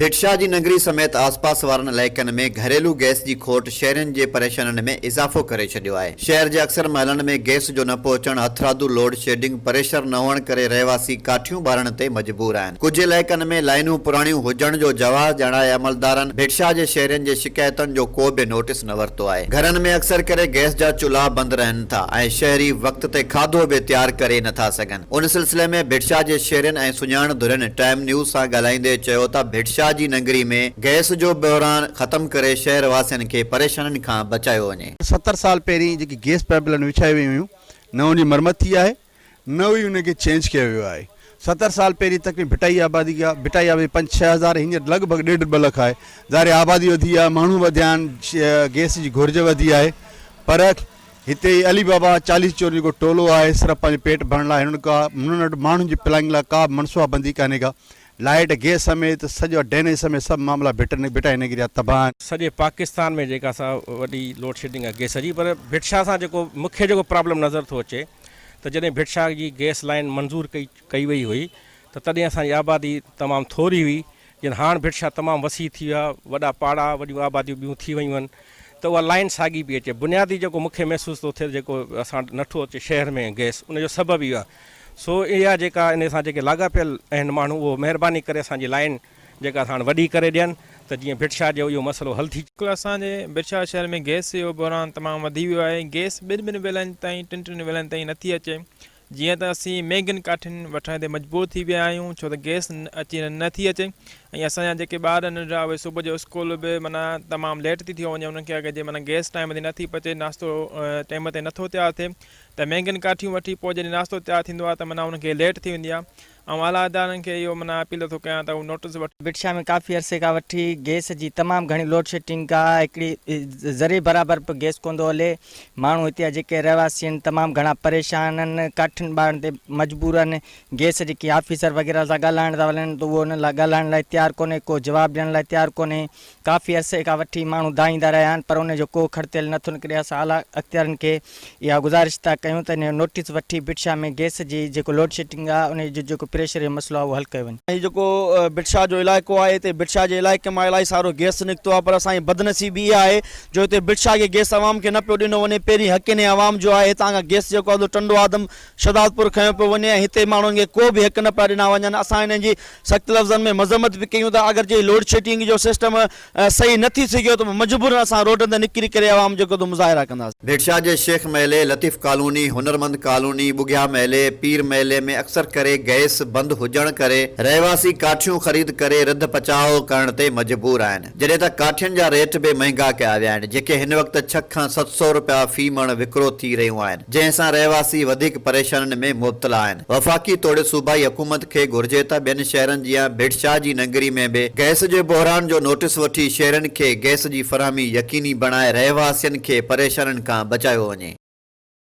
ڀٽشاهه جي ننگري سميت آسپاس وارن علائقن ۾ گهريلو گئس جي کوٽ شهرين جي پريشانين ۾ اضافو ڪري ڇڏيو آهي. شهر جي اڪثر محلن ۾ گئس جو نه پهچڻ، هٿرادو لوڊ شيڊنگ، پريشر نه هئڻ ڪري رهواسي ڪاٺيون ٻارڻ تي مجبور آهن. ڪجهه علائقن ۾ لائينون پراڻيون هجڻ جو جواز ڄاڻائي عملدارن ڀٽشاهه جي شهرين جي شڪايتن جو ڪو به نوٽيس نه ورتو آهي. گهرن ۾ اڪثر ڪري گئس جا چولها بند رهن ٿا ۽ شهري وقت تي کاڌو به تيار ڪري نٿا سگهن. ان سلسلي ۾ ڀٽشاهه جي شهرين ۽ سڃاڻ ڌرين ٽائيم نيوز سان ڳالهائيندي چيو ته ڀٽشاهه جي ننگري ۾ گئس جو بحران ختم ڪري شهر واسين کي پريشانين کان بچايو وڃي. 70 سال پهرين جيڪي گئس پائپ لائنون وڇايون ويون هيون نه ان جي مرمت ٿي آهي نه ئي ان کي چينج ڪيو ويو آهي. 70 سال پهرين تقريبن ڀٽائي آبادي ڪا ڀٽائي آبادي پنج ڇهه هزار هينئر لڳ ڀڳ ڏيڍ ٻه لک آهي. ظاهر آهي آبادي وڌي آهي ماڻهو وڌيا آهن گئس جي گهرج وڌي آهي پر هتي علي بابا 40 چور جيڪو ٽولو آهي صرف پنهنجو پيٽ ڀرڻ لاء هنن ڪا هنن وٽ ماڻهن جي پلاننگ لاء ڪا به منصوبا بندي ڪانهي ڪا لائيٽ گئس سميت سڄو ڊرينيج سميت سڀ معاملا ڀٽن ڀٽائي نگري جا تباهه آهن. سڄي پاڪستان ۾ جيڪا سا وڏي لوڊ شيڊنگ آهي گئس جي پر ڀٽ شاهه سان جيڪو مکيه جيڪو پرابلم نظر ٿو اچي ته جڏهن ڀٽ شاهه جي گئس لائين منظور ڪئي ڪئي وئي هئي ته تڏهن اسان جي آبادي تمام ٿوري هئي جن هاڻ ڀٽ شاهه تمام وسيع ٿي ويو آهي، وڏا پاڙا، وڏيون آباديون ٻيون ٿي ويون آهن ته اها لائين ساڳي پئي اچي. بنيادي جيڪو مون کي محسوس ٿو ٿئي ته جيڪو اسان وٽ نٿو اچي شهر ۾ گئس ان جو سبب اهو آهي. سو اها جيڪا ان سان جيڪي لاڳاپيل آهن ماڻهو اهو مهرباني ڪري اسان جي لائين جيڪا هاڻ وڏي ڪري ڏين ته جيئن ڀٽ شاهه جو اهو مسئلو حل ٿي. اڄڪلهه اسان جي ڀٽ شاهه شهر ۾ گئس جو بحران تمام وڌي ويو آهي. گئس ٻن ٻن ويلن تائين ٽن ٽن ويلن تائين نٿي اچي. جيئن ته اسين مهنگين ڪاٺين وٺڻ تي مجبور ٿي ويا آهيون ڇو ته گئس اچي نه ٿي اچي ۽ اسان جا جيڪي ٻار ننڍڙا اهي صبح جو اسڪول به معنيٰ تمام ليٽ ٿي ٿيو وڃي انهن کي اگر جي معنيٰ گئس ٽائيم تي نٿي پچي ناشتو ٽائيم تي نٿو تيار ٿئي ته مهنگين ڪاٺيون وٺي پوء جڏهن ناشتو تيار ٿيندو آهي ته معنيٰ انهن کي ليٽ ٿي ويندي آهي آئون اعليٰ ادارن کي اهو معنيٰ اپيل ٿو ڪيان ته هو نوٽس وٺن. ڀٽشاهه ۾ ڪافي عرصي کان وٺي گئس جي تمام گهڻي لوڊشيڊنگ ڪا هڪڙي ذري برابر به گئس ڪونه ٿو هلي ماڻهو هتي جا جيڪي رهواسي آهن تمام گهڻا پريشان آهن ڪاٺين ٻارڻ تي مجبور آهن گئس جي ڪنهن آفيسر وغيره سان ڳالهائڻ ٿا وڃن ته اهو انهن لاء ڳالهائڻ لاء تيار ڪونهي ڪو جواب ڏيڻ لاء تيار ڪونهي ڪافي عرصي کان وٺي ماڻهو دانهيندا رهيا آهن پر ان جو ڪو کڙتيل نه ٿو نڪري اسان اعليٰ اختيارين کي اها گذارش ٿا ڪيون ته ان جو نوٽيس وٺي ڀٽشاهه ۾ گئس جي جيڪو لوڊشيڊنگ آهي ان جو جيڪو پريشر جو مسئلو آهي اهو حل ڪيو وڃي. هي جيڪو ڀٽشاهه جو علائقو آهي هتي ڀٽشاهه جي علائقي مان الاهي سارو گئس نڪتو آهي پر اسان جي بدنصيبي اها آهي جو هتي ڀٽشاهه کي گئس عوام کي نه پيو ڏنو وڃي پهرين حق انهي عوام جو آهي هتان کان گئس جيڪو آهي سو ٽنڊو آدم شهدادپور کنيو پيو وڃي ۽ هتي ماڻهن کي ڪو به حق نه پيا ڏنا وڃن اسان انهن جي سخت لفظن ۾ مذمت به ڪيون ته اگر جي لوڊشيڊنگ جو سسٽم صحيح نه ٿي سگهيو ته پوء مجبورن اسان روڊن تي نڪري ڪري عوام جو ڪڌو مظاهرا ڪنداسين. ڀٽشاهه جي شيخ محلي، لطيف ڪالوني، هنرمند ڪالوني، ٻگهيا محلي، پير محلي ۾ اڪثر ڪري گئس بند هجڻ ڪري رهواسي ڪاٺيون خريد ڪري رڌ پچاء ڪرڻ تي مجبور آهن جڏهن ته ڪاٺين جا ريٽ به مهنگا ڪيا ويا آهن جيڪي هن وقت ڇهه کان 700 رپيا في مڻ وڪرو ٿي رهيون آهن جنهن سان رهواسي وڌيڪ پريشانين ۾ مبتلا آهن. وفاقي توڙي صوبائي حڪومت کي گهرجي ته ٻين شهرن جيان ڀٽشاهه جي ننگري ۾ به گئس جي بحران جو نوٽيس وٺي شهرين کي گئس جي فراهمي يقيني بڻائي رهواسين کي پريشانين کان بچايو وڃي.